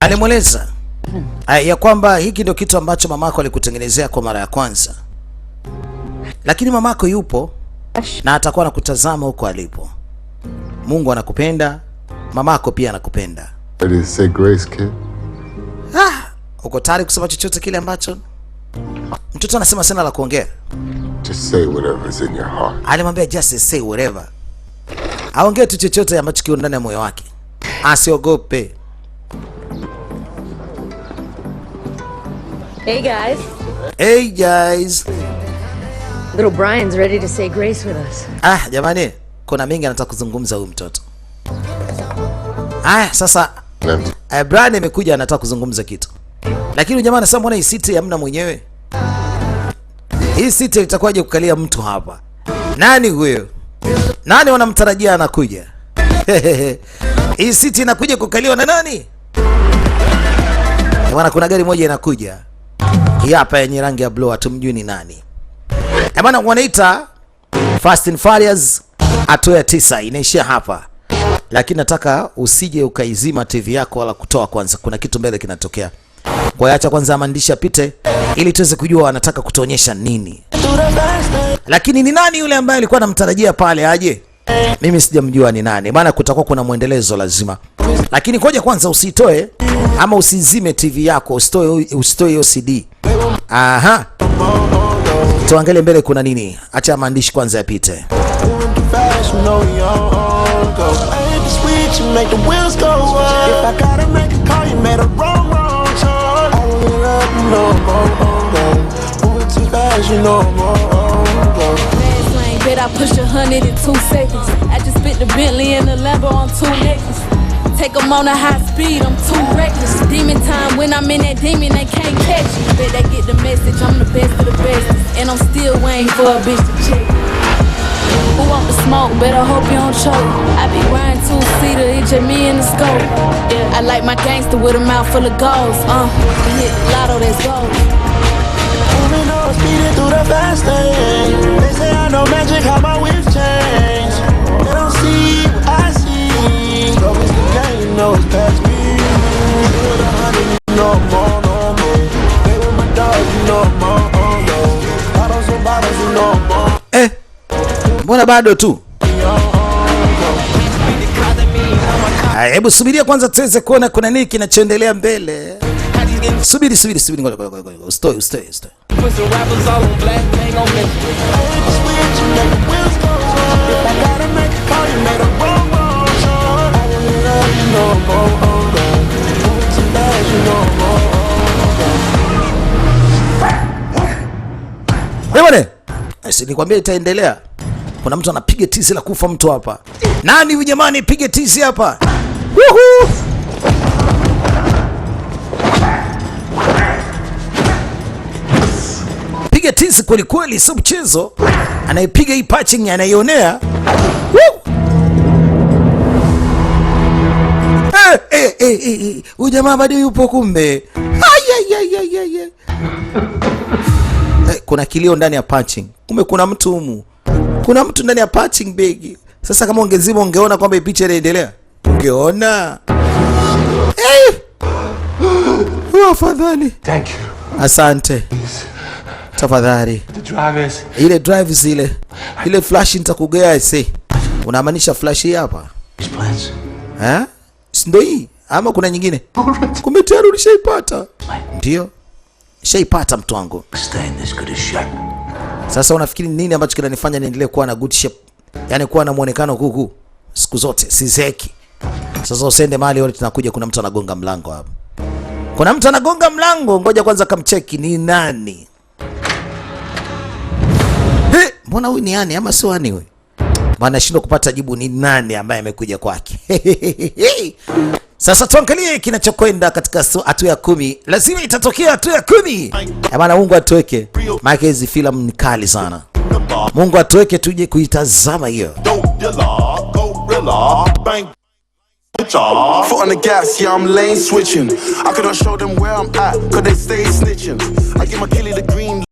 Alimweleza ya kwamba hiki ndio kitu ambacho mamako alikutengenezea kwa mara ya kwanza, lakini mamako yupo na atakuwa anakutazama huko alipo. Mungu anakupenda, mamako pia anakupenda. Ready to say grace, kid? Uko tayari kusema chochote kile ambacho mtoto anasema? Sina la kuongea. Just say whatever's in your heart. Alimwambia just say whatever, aongee tu chochote ambacho kiko ndani ya moyo wake, asiogope. Hey guys. Hey guys. Little Brian's ready to say grace with us. Ah, jamani, kuna mengi anataka kuzungumza huyu mtoto. Aya, sasa Brian amekuja anataka kuzungumza kitu, lakini jamaa anasema mbona hii seat hamna mwenyewe? Hii seat itakuwaje kukalia mtu hapa? Nani huyo? Nani wanamtarajia anakuja? Hii seat inakuja kukaliwa na nani? Bwana, kuna gari moja inakuja hii hapa yenye rangi ya blue, hatumjui ni nani. Bwana, wanaita Fast and Furious hatua ya 9 inaishia hapa, lakini nataka usije ukaizima TV yako wala kutoa kwanza, kuna kitu mbele kinatokea. Kwa hiyo acha kwanza maandishi apite ili tuweze kujua wanataka kutuonyesha nini. Lakini ni nani yule ambaye alikuwa anamtarajia pale aje? Mimi sijamjua ni nani. Maana kutakuwa kuna mwendelezo lazima. Lakini ngoja kwanza usitoe ama usizime TV yako, usitoe hiyo CD. Aha. Tuangalie mbele kuna nini. Acha maandishi kwanza yapite. Fast, you know we on go. I hit the switch and make the wheels go up. If I gotta make a call, you made a wrong, wrong choice. I don't love you no more, no. Moving too fast, you know I'm on go. Fast lane, bet I push 100 in 2 seconds. I just spit the Bentley and the Lambo on 2 necklaces. Take 'em on a high speed, I'm too reckless. Demon time, when I'm in that demon, they can't catch me. Bet they get the message, I'm the best of the best. And I'm still waiting for a bitch to check. Who want the smoke? Better hope you don't choke. I be riding two-seater, it just me and the scope. Yeah, I like my gangster with a mouth full of goals. We hit the lotto, that's gold. Moving on, speeding through the fast lane. They say I know magic, how my whips change. They don't see what I see. Go is the game, you know it's past me. 0 to 100, you know I'm on, on, on. They with my dog, you know I'm on, on, on. Bottles on bottles, you know I'm on. Mbona bado tu? Haya, hebu subiria kwanza tuweze kuona kuna nini kinachoendelea mbele. Subiri, subiri, subiri, ngoja, ngoja, ngoja. Usitoe, usitoe, usitoe. Hit the switch and make the wheels go up. If I gotta make a call, you made a wrong, wrong choice. I don't love you no more, oh no. Moving too fast, you know I'm on, on, go. Wewe bwana, si nikwambia itaendelea. Kuna mtu anapiga tizi la kufa mtu hapa. Nani huyu jamani, piga tizi hapa? Woohoo! Piga tizi kweli kweli, sio mchezo. Anayepiga hii patching anaionea. Woo! Huyu jamaa bado yupo kumbe. Ay, ay, ay, ay, ay, ay. Kuna kilio ndani ya patching. Kumbe kuna mtu humu. Kuna mtu ndani ya patching bag. Sasa kama ungezima ungeona kwamba hii picha inaendelea. Ungeona. Oh, afadhali. Thank you. Asante. Tafadhali. The drivers. Ile drive zile. Ile flash nitakugea ese. Unamaanisha flash hii hapa? These plans. Eh? Si ndio hii? Ama kuna nyingine? Kumbe tayari ulishaipata. Ndio. Shaipata mtu wangu. Stay in this good a shape. Sasa unafikiri nini ambacho kinanifanya niendelee kuwa na good shape? Yaani kuwa na muonekano kuku siku zote sizeki. Sasa usende mahali wote tunakuja, kuna mtu anagonga mlango hapa. Kuna mtu anagonga mlango, ngoja kwanza kamcheki ni nani. He, mbona huyu ni nani ama sio nani huyu? Maana nashindwa kupata jibu ni nani ambaye amekuja kwake. Sasa tuangalie kinachokwenda katika hatua ya 10. Lazima itatokea hatua ya 10. Maana Mungu atuweke. Maana hizi filamu ni kali sana. Mungu atuweke tuje kuitazama hiyo. Foot on the gas, yeah, I'm lane switching. I couldn't show them where I'm at, 'cause they stay snitching. I give my killie the green